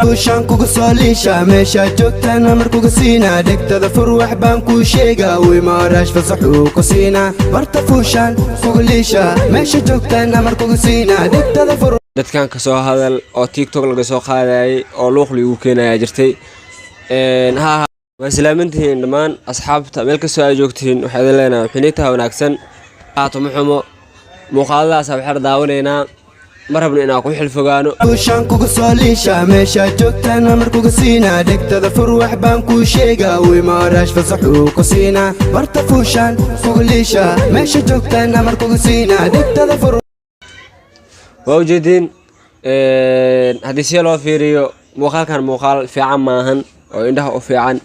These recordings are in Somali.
Fuushaan kugu soo liisha, meeshaa joogtaan amar kuga siinaa. Dhegtada fur, wax baan kuu sheegaa. Wimaaraash fasaxuu ku siinaa. Barta fuushaan kugu liisha, meesha joogtaan amar kuga siinaa. Dhegtada fur. Dadkan kasoo hadal oo TikTok laga soo qaadayay oo luuq liigu keenayaa jirtay. Ha, waa salaamantihiin dhammaan asxaabta meel kastoo ay joogtihiin. Waxaa idin leenahay xiniitaha wanaagsan haato ma xumo. Muuqaaladaasa waxaan daawanaynaa, ma rabno inaan ku xilfogaano. Fuushaan kugu soo liisha, meeshaa joogtaan amar kuga siinaa. Dhegtada fur, wax baan kuu sheegaa. Wimaaraash fasaxuu ku siinaa. Barta fuushaan kugu liisha, meesha joogtaan amar kuga siinaa. Dhegtada fur. Waa ujeediin, haddii si loo fiiriyo muuqaalkan muuqaal fiican maahan oo indhaha u fiican,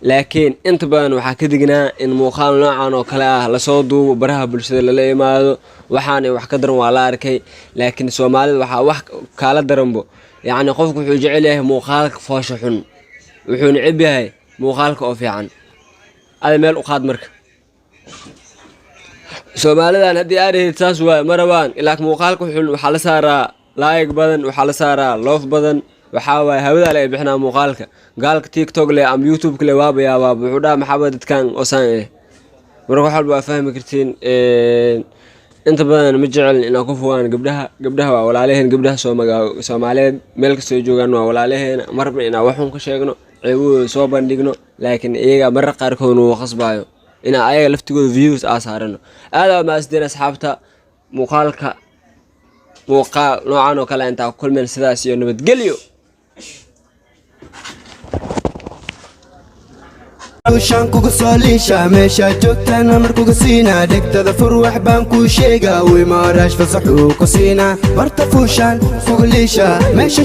laakiin inta badan waxaa ka dignaa in muuqaal noocan oo kale ah lasoo duubo, baraha bulshada lala imaado. Waxaana wax ka daran waa la arkay, laakiin Soomaalida waxaa wax kaala daranbo, yacni qofku wuxuu jecel yahay muuqaalka foosha xun, wuxuu neceb yahay muuqaalka oo fiican. Ada meel u qaad. Marka Soomaalidan haddii aad dhahid saas waay, ma rabaan. Ilaa muuqaalka xun waxaa la saaraa like badan, waxaa la saaraa love badan. Waxaa waaye hawada le ay bixinaa muuqaalka. Gaalka TikTok le ama YouTube le waaba yaabaaba, wuxuu dhaha: "Maxaaba dadkan osaan eh?" Marka wax walba waa fahmi kartiin. Inta badan ma jecelin inaan ku fogaan gabdhaha. Gabdhaha waa walaalaheen. Gabdhaha Soomaaliyeed meel kastoo ay joogaan waa walaalaheena. Ma rabna inaan waxun ka sheegno, ceebahooda soo bandhigno, laakiin iyaga marar qaarkood nagu khasbayo inaan ayaga laftigooda views aa saarano. Aad aa mahadsantiin asxaabta. Muuqaalka muuqaal noocan oo kale intaa ku kulmeen, sidaas iyo nabadgelyo. Fuushaan kugu soo liisha, meeshaa joogtaan amar kuga siinaa. Dhegtada fur, wax baan kuu sheegaa. Wimaaraash fasaxuu ku siinaa. Barta fuushaan kugu liisha, meesha.